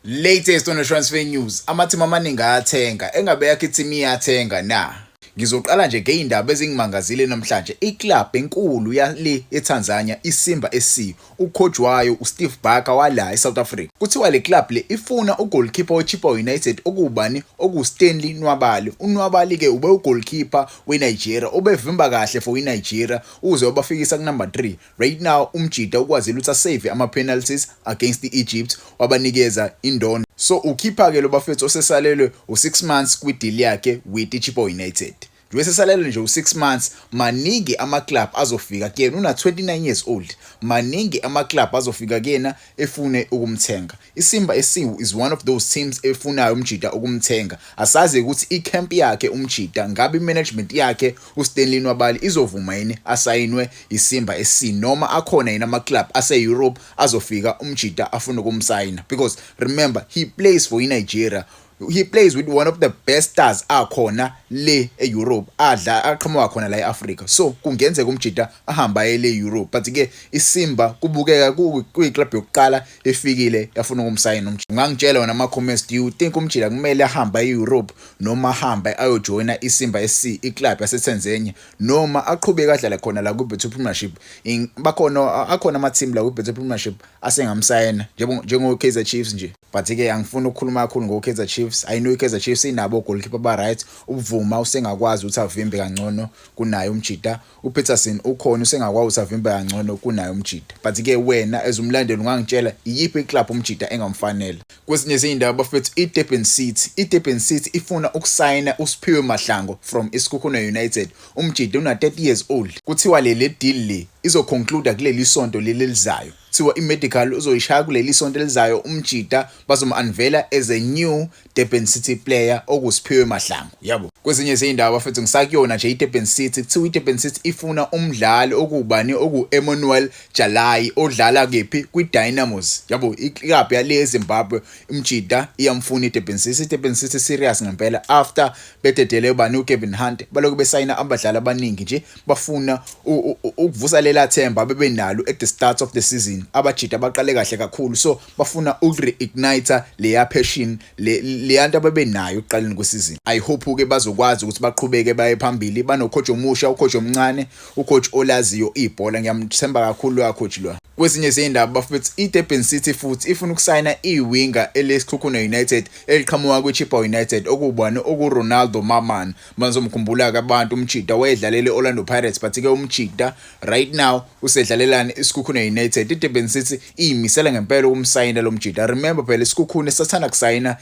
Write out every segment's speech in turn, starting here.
Latest on the transfer news, amathimu amaningi ayathenga, engabe yakho ithimu iyathenga na? Ngizoqala nje ngey'ndaba ezingimangazile namhlanje. Iklabhu enkulu yale eTanzania, iSimba SC, ucoach wayo uSteve Barker wala eSouth Africa. Kuthiwa le club le ifuna ugoalkeeper weChippa United okuwubani okuStanley Nwabali. UNwabali-ke ube ugoalkeeper weNigeria obevimba kahle for iNigeria uze wabafikisa kunumber 3. Right now umjita ukwazile ukuthi asave ama-penalties against i-Egypt wabanikeza indondo. So ukhipha-ke lo bafethu osesalelwe u-6 months kwi-deal yakhe with iChippa United. Njengoba esesalelwe nje u-6 months, maningi ama-club azofika kuyena, una-29 years old. Maningi ama-club azofika kuyena efune ukumthenga. ISimba SC is one of those teams efunayo umjita ukumthenga. Asazi ukuthi i-camp yakhe umjita ngabe i-management yakhe uStanley Nwabali izovuma yini asayinwe iSimba SC noma akhona yini ama-club ase-Europe azofika umjita afuna ukumsayina, because remember, he plays for iNigeria. He plays with one of the best stars akhona le e-Europe, adla aqhamuka khona la e-Africa, so kungenzeka umjita ahamba aye le e-Europe. But ke iSimba kubukeka kuyi-club yokuqala efikile yafuna ukumsayina umjita. Ungangitshela wena ama-comments, do you think umjita kumele ahambe aye-Europe noma ahambe ayojoyina iSimba SC, iclub yaseTanzania, noma aqhubeke adlale khona la kwi-Betway Premiership? Bakhona, akhona ama-team la kwi-Betway Premiership asengamsayina njengo-Kaizer Chiefs nje, but ke angifuni ukukhuluma kakhulu ngo-Kaizer Chiefs. I know i-Kaizer Chiefs inabo goalkeeper ba-right. Ubvuma usengakwazi ukuthi avimbe kangcono kunaye umjita. UPeterson ukhona, usengakwazi ukuthi avimbe kangcono kunaye umjita. But ke wena as umlandeli ungangitshela iyiphi iclub umjita engamfanele. Kwezinye izindaba bafethu, i-Durban City ifuna ukusayina uSiphiwe Mahlangu from iSekhukhune United. Umjita una 30 years old. Kuthiwa le deal le izoconclude kuleli sonto leli elizayo. Kuthiwa i-medical uzoyishaya kuleli sonto elizayo umjita, bazom-unveila as a new Durban City player okuSiphiwe Mahlangu, yabo. Kwezinye izindaba bafethu, ngisakuyona nje i-Durban City, kuthiwa i-Durban City ifuna umdlali okubani oku-Emmanuel Jalai odlala kephi kwi-Dynamos, yabo, iclub yale eZimbabwe. Umjita iyamfuna i-Durban City. I-Durban City serious ngempela after bededele bani uGavin Hunt, balokhu besayina abadlali abaningi nje, bafuna ukuvusa lela themba bebenalo at the start of the season. Abajita baqale kahle kakhulu, so bafuna uku-reignite leya passion, leya nto ababenayo ekuqaleni kwesizini. I hope ke bazokwazi ukuthi baqhubeke baye phambili. Bano-coach omusha, ucoach omncane, ucoach olaziyo ibhola. Ngiyamthemba kakhulu lo coach lo. Kwezinye izindaba bafethu, i-Durban City futhi ifuna ukusayina iwinga eleSekhukhune United eliqhamuka kwi-Chippa United okubani okuRonaldo Maman. Bazomkhumbula-ke abantu, umjita wayedlalela i-Orlando Pirates, but ke umjita right now usedlalelani iSekhukhune United. I-Durban City iyimisela ngempela ukumsayina lo mjita. Remember phela, iSekhukhune sathanda kusayina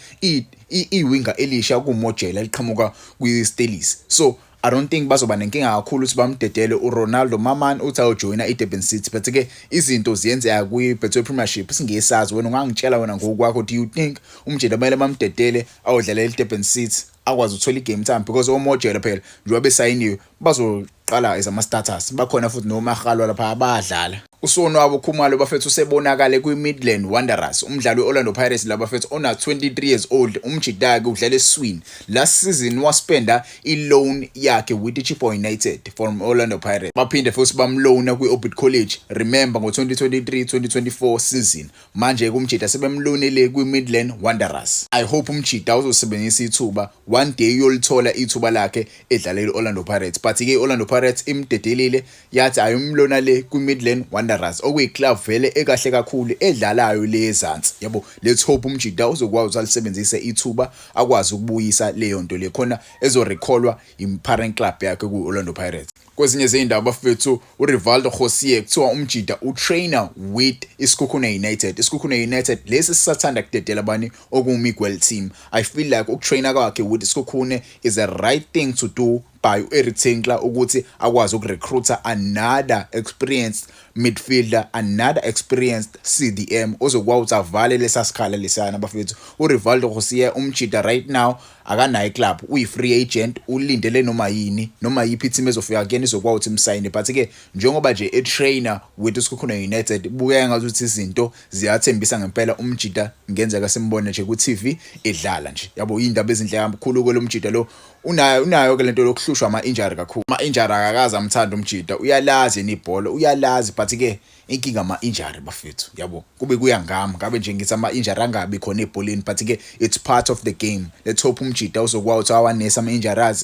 iwinga elisha kuMojela eliqhamuka kwi-Stellies, so I don't think bazoba nenkinga kakhulu ukuthi bamdedele uRonaldo Maman uthi ayojoyina iDurban City. But ke izinto ziyenzeka kwi-Betway Premiership, singesazi. Wena ungangitshela wena ngokwakho, do you think umjita kumele bamdedele ayodlalela iDurban City, akwazi ukuthola i-game time? Because oMojela phela njengoba besayiniwe bazoqala as ama-starters, bakhona futhi noMahalwa lapha abadlala. USonwabo Khumalo bafethu usebonakale kwi-Midland Wanderers, umdlali we-Orlando Pirates la bafethu ona 23 years old. Umjita-ke udlala eswini. Last season waspenda i-loan yakhe with i-Chippa United from Orlando Pirates, baphinde futhi bamloana kwi-Orbit College, remember, ngo-2023-2024 season. Manje kumjita sebemloanele kwi-Midland Wanderers. I hope umjita uzosebenzisa ithuba, one day uyolithola ithuba lakhe edlalela i-Orlando Pirates. But-ke i-Orlando Pirates imdedelile yathi ayomlona le kwi-Midland Wanderers, okuyiclub vele ekahle kakhulu edlalayo le ezansi, yabo. Let's hope umjita uzokwazi ukuthi alisebenzise ithuba, akwazi ukubuyisa leyo nto le khona ezorecallwa i-parent club yakhe ku-Orlando Pirates. Kwezinye zey'ndaba bafethu, uRivaldo Coetzee, kuthiwa umjita utrainer with iSekhukhune United. ISekhukhune United lesi sisathanda kudedela bani okuwuMiguel Timm. I feel like ukutrainer kwakhe with iSekhukhune is a right thing to do by u-Eric Tinkler ukuthi akwazi ukurecruita another experienced midfielder, another experienced CDM ozokwazi ukuthi avale lesa sikhala lesana bafethu. URivaldo Coetzee umjita right now akanayo iclub, uyi-free agent, ulindele noma yini, noma yiphi team ezofika kuyena izokwazi ukuthi imsayine. But-ke njengoba nje e-trainer with iSekhukhune United, bukeka ngazuthi izinto ziyathembisa ngempela. Umjita ngenzeka simbone nje ku-TV edlala nje, yabo. Iy'ndaba ezinhle kakhulu kwelo mjita lo. Unayo ke lento yokuhlushwa ama-injury kakhulu, ama-injury akakaze amthanda umjita. Uyalazi yena ibhola, uyalazi, but-ke Inkinga ama-injury, bafethu, yabo. Kube kuya ngami, ngabe nje ngithi ama-injury angabi khona ebholeni, but ke it's part of the game. Let's hope umjida uzokwazi ukuthi awanese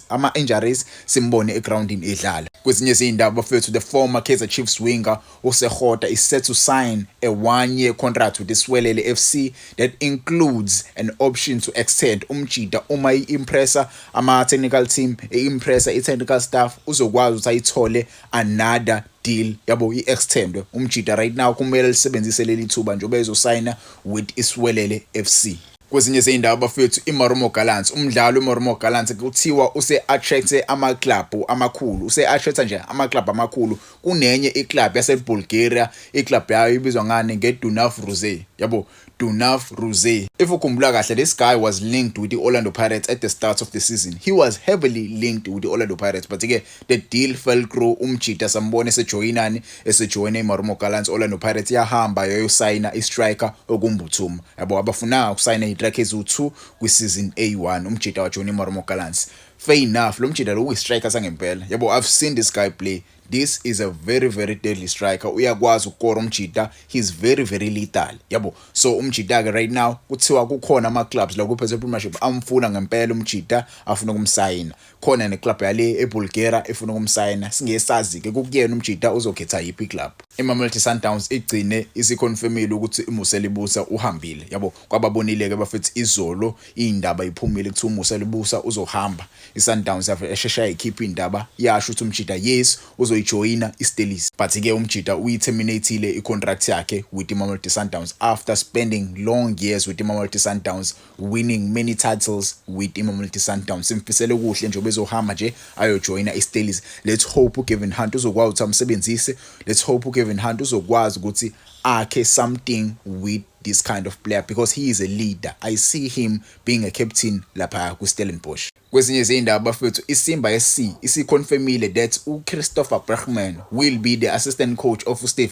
ama-injuries, simbone egroundini edlala. Kwezinye izindaba, bafethu, the former Kaizer Chiefs winger uSekgota is set to sign a 1-year contract with iSiwelele FC that includes an option to extend. Umjida uma i-impressa ama-technical team, i-impressa i-technical staff, uzokwazi ukuthi ayithole another deal, yabo, i-extend. Umjida right now kumele lisebenzise leli thuba njengoba ezosayina with iSiwelele FC. Kwezinye zey'ndawo, bafethu, iMarumo Gallants, umdlalo weMarumo Gallants kuthiwa use-attract ama-club amakhulu, use-attract nje ama-club amakhulu. Kunenye i-club yaseBulgaria, i-club yayo ibizwa ngani? NgeDunav Ruse, yabo, Dunav Ruse. If ukhumbula kahle, this guy was linked with the Orlando Pirates at the start of the season. He was heavily linked with the Orlando Pirates, but ke the deal fell through. Umjida sambona esejoyinani, esejoyina iMarumo Gallants. Orlando Pirates yahamba yayosayina i-striker okuMbuthuma, yabo. Abafunanga ukusayina i-striker eziwu-2 kwi-season A1. Umjida wajoyina iMarumo Gallants. Fair enough, lo mjida lo uyi-striker sangempela, yabo. I've seen this guy play. This is a very, very deadly striker. Uyakwazi ukukora umjida, he's very, very lethal, yabo. So umjida ke right now kuthiwa kukhona ama clubs la ku Premiership amfuna ngempela umjida, afuna ukumsayina. Khona neclub yale eBulgaria efuna ukumsayina. Singesazi ke kukuyena umjida uzokhetha yiphi club. IMamelodi Sundowns igcine isiconfirmile ukuthi uMusa Lebusa uhambile, yabo. Kwababonile ke, bafethu, izolo indaba iphumile, kuthiwa uMusa Lebusa uzohamba. iSundowns yashesha yayikhipha indaba, yasho ukuthi umjida, yes, uzoyijoyina iStellies, but ke umjida uyiterminateile icontract yakhe with iMamelodi Sundowns after spending long years with iMamelodi Sundowns, winning many titles with iMamelodi Sundowns. Simfisele kuhle njengoba ezohamba nje ayojoyina iStellies. Let's hope uGavin Hunt uzokwazi ukuthi amsebenzise. Let's hope uGavin Hunt uzokwazi ukuthi akhe something with this kind of player because he is a leader. I see him being a captain lapha ku-Stellenbosch. Kwezinye izindaba, bafethu, iSimba SC isiconfirmile that uChristopher Bergman will be the assistant coach of uSteve